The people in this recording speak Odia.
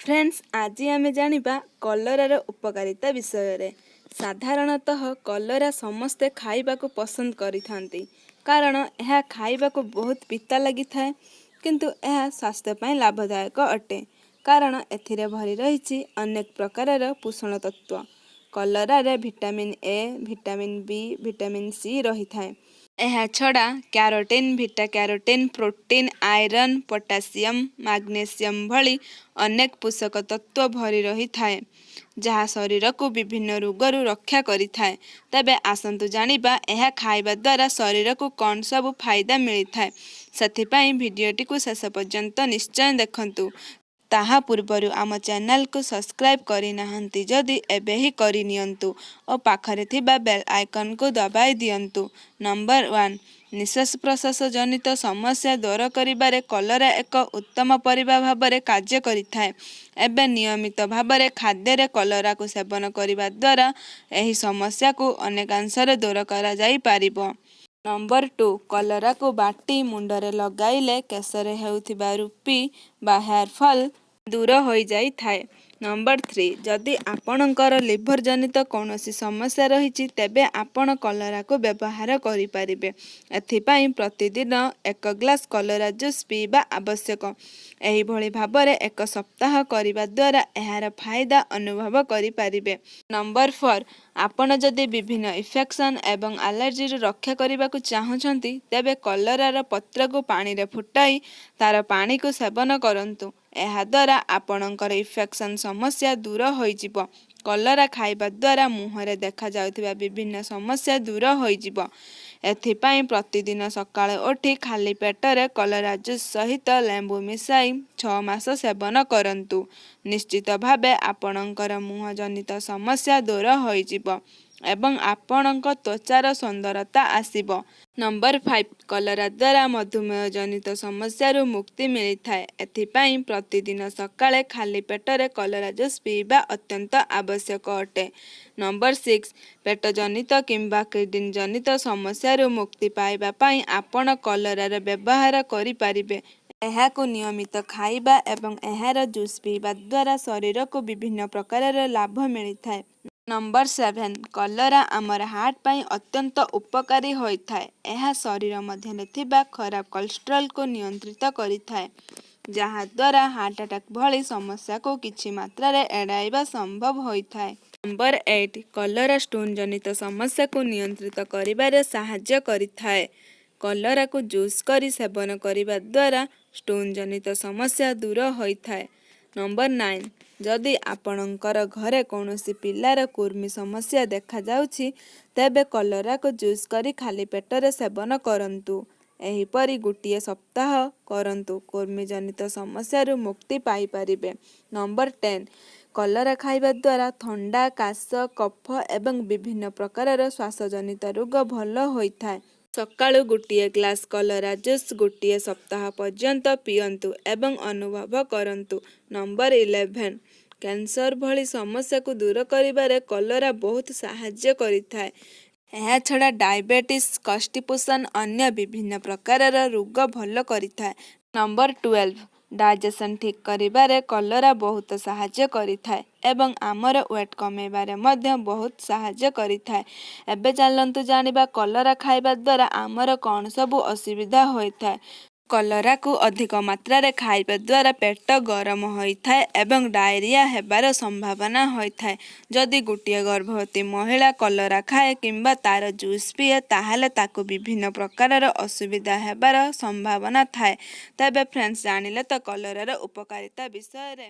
ଫ୍ରେଣ୍ଡସ୍, ଆଜି ଆମେ ଜାଣିବା କଲରାର ଉପକାରିତା ବିଷୟରେ। ସାଧାରଣତଃ କଲରା ସମସ୍ତେ ଖାଇବାକୁ ପସନ୍ଦ କରିଥାନ୍ତି, କାରଣ ଏହା ଖାଇବାକୁ ବହୁତ ପିତା ଲାଗିଥାଏ। କିନ୍ତୁ ଏହା ସ୍ୱାସ୍ଥ୍ୟ ପାଇଁ ଲାଭଦାୟକ ଅଟେ, କାରଣ ଏଥିରେ ଭରି ରହିଛି ଅନେକ ପ୍ରକାରର ପୋଷଣ ତତ୍ତ୍ୱ। କଲରାରେ vitamin A, vitamin B, vitamin C ରହିଥାଏ। ଏହା ଛଡ଼ା carotene, beta carotene, protein, iron, potassium, magnesium ଭଳି ଅନେକ ପୋଷକ ତତ୍ତ୍ୱ ଭରି ରହିଥାଏ, ଯାହା ଶରୀରକୁ ବିଭିନ୍ନ ରୋଗରୁ ରକ୍ଷା କରିଥାଏ। ତେବେ ଆସନ୍ତୁ ଜାଣିବା ଏହା ଖାଇବା ଦ୍ୱାରା ଶରୀରକୁ କ'ଣ ସବୁ ଫାଇଦା ମିଳିଥାଏ। ସେଥିପାଇଁ ଭିଡ଼ିଓଟିକୁ ଶେଷ ପର୍ଯ୍ୟନ୍ତ ନିଶ୍ଚୟ ଦେଖନ୍ତୁ। ତାହା ପୂର୍ବରୁ ଆମ ଚ୍ୟାନେଲକୁ ସବସ୍କ୍ରାଇବ୍ କରିନାହାନ୍ତି ଯଦି, ଏବେ ହିଁ କରିନିଅନ୍ତୁ ଓ ପାଖରେ ଥିବା ବେଲ୍ ଆଇକନ୍କୁ ଦବାଇ ଦିଅନ୍ତୁ। ନମ୍ବର 1, ନିଶ୍ୱାସ ପ୍ରଶ୍ୱାସ ଜନିତ ସମସ୍ୟା ଦୂର କରିବାରେ କଲରା ଏକ ଉତ୍ତମ ପରିବା ଭାବରେ କାର୍ଯ୍ୟ କରିଥାଏ। ଏବେ ନିୟମିତ ଭାବରେ ଖାଦ୍ୟରେ କଲରାକୁ ସେବନ କରିବା ଦ୍ୱାରା ଏହି ସମସ୍ୟାକୁ ଅନେକାଂଶରେ ଦୂର କରାଯାଇପାରିବ। ନମ୍ବର 2, କଲରାକୁ ବାଟି ମୁଣ୍ଡରେ ଲଗାଇଲେ କେଶରେ ହେଉଥିବା ରୁପି ବା ହେୟାର ଫଲ୍ ଦୂର ହୋଇଯାଇଥାଏ। ନମ୍ବର 3, ଯଦି ଆପଣଙ୍କର ଲିଭର ଜନିତ କୌଣସି ସମସ୍ୟା ରହିଛି, ତେବେ ଆପଣ କଲରାକୁ ବ୍ୟବହାର କରିପାରିବେ। ଏଥିପାଇଁ ପ୍ରତିଦିନ ଏକ ଗ୍ଲାସ କଲରା ଜୁସ୍ ପିଇବା ଆବଶ୍ୟକ। ଏହିଭଳି ଭାବରେ ଏକ ସପ୍ତାହ କରିବା ଦ୍ୱାରା ଏହାର ଫାଇଦା ଅନୁଭବ କରିପାରିବେ। ନମ୍ବର 4, ଆପଣ ଯଦି ବିଭିନ୍ନ ଇନଫେକ୍ସନ୍ ଏବଂ ଆଲର୍ଜିରୁ ରକ୍ଷା କରିବାକୁ ଚାହୁଁଛନ୍ତି, ତେବେ କଲରାର ପତ୍ରକୁ ପାଣିରେ ଫୁଟାଇ ତାର ପାଣିକୁ ସେବନ କରନ୍ତୁ। ଏହାଦ୍ୱାରା ଆପଣଙ୍କର ଇନଫେକ୍ସନ୍ ସମସ୍ୟା ଦୂର ହୋଇଯିବ। କଲରା ଖାଇବା ଦ୍ୱାରା ମୁହଁରେ ଦେଖାଯାଉଥିବା ବିଭିନ୍ନ ସମସ୍ୟା ଦୂର ହୋଇଯିବ। ଏଥିପାଇଁ ପ୍ରତିଦିନ ସକାଳୁ ଉଠି ଖାଲି ପେଟରେ କଲରା ଜୁସ୍ ସହିତ ଲେମ୍ବୁ ମିଶାଇ 6 ମାସ ସେବନ କରନ୍ତୁ। ନିଶ୍ଚିତ ଭାବେ ଆପଣଙ୍କର ମୁହଁ ଜନିତ ସମସ୍ୟା ଦୂର ହୋଇଯିବ ଏବଂ ଆପଣଙ୍କ ତ୍ୱଚାର ସୁନ୍ଦରତା ଆସିବ। ନମ୍ବର 5, କଲରା ଦ୍ୱାରା ମଧୁମେହ ଜନିତ ସମସ୍ୟାରୁ ମୁକ୍ତି ମିଳିଥାଏ। ଏଥିପାଇଁ ପ୍ରତିଦିନ ସକାଳେ ଖାଲି ପେଟରେ କଲରା ଜୁସ୍ ପିଇବା ଅତ୍ୟନ୍ତ ଆବଶ୍ୟକ ଅଟେ। ନମ୍ବର 6, ପେଟ ଜନିତ କିମ୍ବା କିଡନୀ ଜନିତ ସମସ୍ୟାରୁ ମୁକ୍ତି ପାଇବା ପାଇଁ ଆପଣ କଲରାର ବ୍ୟବହାର କରିପାରିବେ। ଏହାକୁ ନିୟମିତ ଖାଇବା ଏବଂ ଏହାର ଜୁସ୍ ପିଇବା ଦ୍ୱାରା ଶରୀରକୁ ବିଭିନ୍ନ ପ୍ରକାରର ଲାଭ ମିଳିଥାଏ। ନମ୍ବର 7, କଲରା ଆମର ହାର୍ଟ ପାଇଁ ଅତ୍ୟନ୍ତ ଉପକାରୀ ହୋଇଥାଏ। ଏହା ଶରୀର ମଧ୍ୟରେ ଥିବା ଖରାପ କୋଲେଷ୍ଟ୍ରଲକୁ ନିୟନ୍ତ୍ରିତ କରିଥାଏ, ଯାହାଦ୍ୱାରା ହାର୍ଟ ଆଟାକ୍ ଭଳି ସମସ୍ୟାକୁ କିଛି ମାତ୍ରାରେ ଏଡ଼ାଇବା ସମ୍ଭବ ହୋଇଥାଏ। ନମ୍ବର 8, କଲରା ଷ୍ଟୋନ୍ ଜନିତ ସମସ୍ୟାକୁ ନିୟନ୍ତ୍ରିତ କରିବାରେ ସାହାଯ୍ୟ କରିଥାଏ। କଲରାକୁ ଜୁସ୍ କରି ସେବନ କରିବା ଦ୍ୱାରା ଷ୍ଟୋନ୍ ଜନିତ ସମସ୍ୟା ଦୂର ହୋଇଥାଏ। ନମ୍ବର 9, ଯଦି ଆପଣଙ୍କର ଘରେ କୌଣସି ପିଲାର କୃମି ସମସ୍ୟା ଦେଖାଯାଉଛି, ତେବେ କଲରାକୁ ଜୁସ୍ କରି ଖାଲି ପେଟରେ ସେବନ କରନ୍ତୁ। ଏହିପରି ଗୋଟିଏ ସପ୍ତାହ କରନ୍ତୁ, କୃମି ଜନିତ ସମସ୍ୟାରୁ ମୁକ୍ତି ପାଇପାରିବେ। ନମ୍ବର 10, କଲରା ଖାଇବା ଦ୍ୱାରା ଥଣ୍ଡା, କାଶ, କଫ ଏବଂ ବିଭିନ୍ନ ପ୍ରକାରର ଶ୍ୱାସଜନିତ ରୋଗ ଭଲ ହୋଇଥାଏ। ସକାଳୁ ଗୋଟିଏ ଗ୍ଲାସ କଲରା ଜୁସ୍ ଗୋଟିଏ ସପ୍ତାହ ପର୍ଯ୍ୟନ୍ତ ପିଅନ୍ତୁ ଏବଂ ଅନୁଭବ କରନ୍ତୁ। ନମ୍ବର 11, କ୍ୟାନ୍ସର ଭଳି ସମସ୍ୟାକୁ ଦୂର କରିବାରେ କଲରା ବହୁତ ସାହାଯ୍ୟ କରିଥାଏ। ଏହାଛଡ଼ା ଡାଇବେଟିସ୍, କନଷ୍ଟିପେସନ୍, ଅନ୍ୟ ବିଭିନ୍ନ ପ୍ରକାରର ରୋଗ ଭଲ କରିଥାଏ। ନମ୍ବର 12, ଡାଇଜେସନ୍ ଠିକ୍ କରିବାରେ କଲରା ବହୁତ ସାହାଯ୍ୟ କରିଥାଏ ଏବଂ ଆମର ୱେଟ୍ କମାଇବାରେ ମଧ୍ୟ ବହୁତ ସାହାଯ୍ୟ କରିଥାଏ। ଏବେ ଚାଲନ୍ତୁ ଜାଣିବା କଲରା ଖାଇବା ଦ୍ୱାରା ଆମର କ'ଣ ସବୁ ଅସୁବିଧା ହୋଇଥାଏ। କଲରାକୁ ଅଧିକ ମାତ୍ରାରେ ଖାଇବା ଦ୍ୱାରା ପେଟ ଗରମ ହୋଇଥାଏ ଏବଂ ଡାଇରିଆ ହେବାର ସମ୍ଭାବନା ହୋଇଥାଏ। ଯଦି ଗୋଟିଏ ଗର୍ଭବତୀ ମହିଳା କଲରା ଖାଏ କିମ୍ବା ତାର ଜୁସ୍ ପିଏ, ତାହେଲେ ତାକୁ ବିଭିନ୍ନ ପ୍ରକାରର ଅସୁବିଧା ହେବାର ସମ୍ଭାବନା ଥାଏ। ତେବେ ଫ୍ରେଣ୍ଡସ୍, ଜାଣିଲେ ତ କଲରାର ଉପକାରିତା ବିଷୟରେ।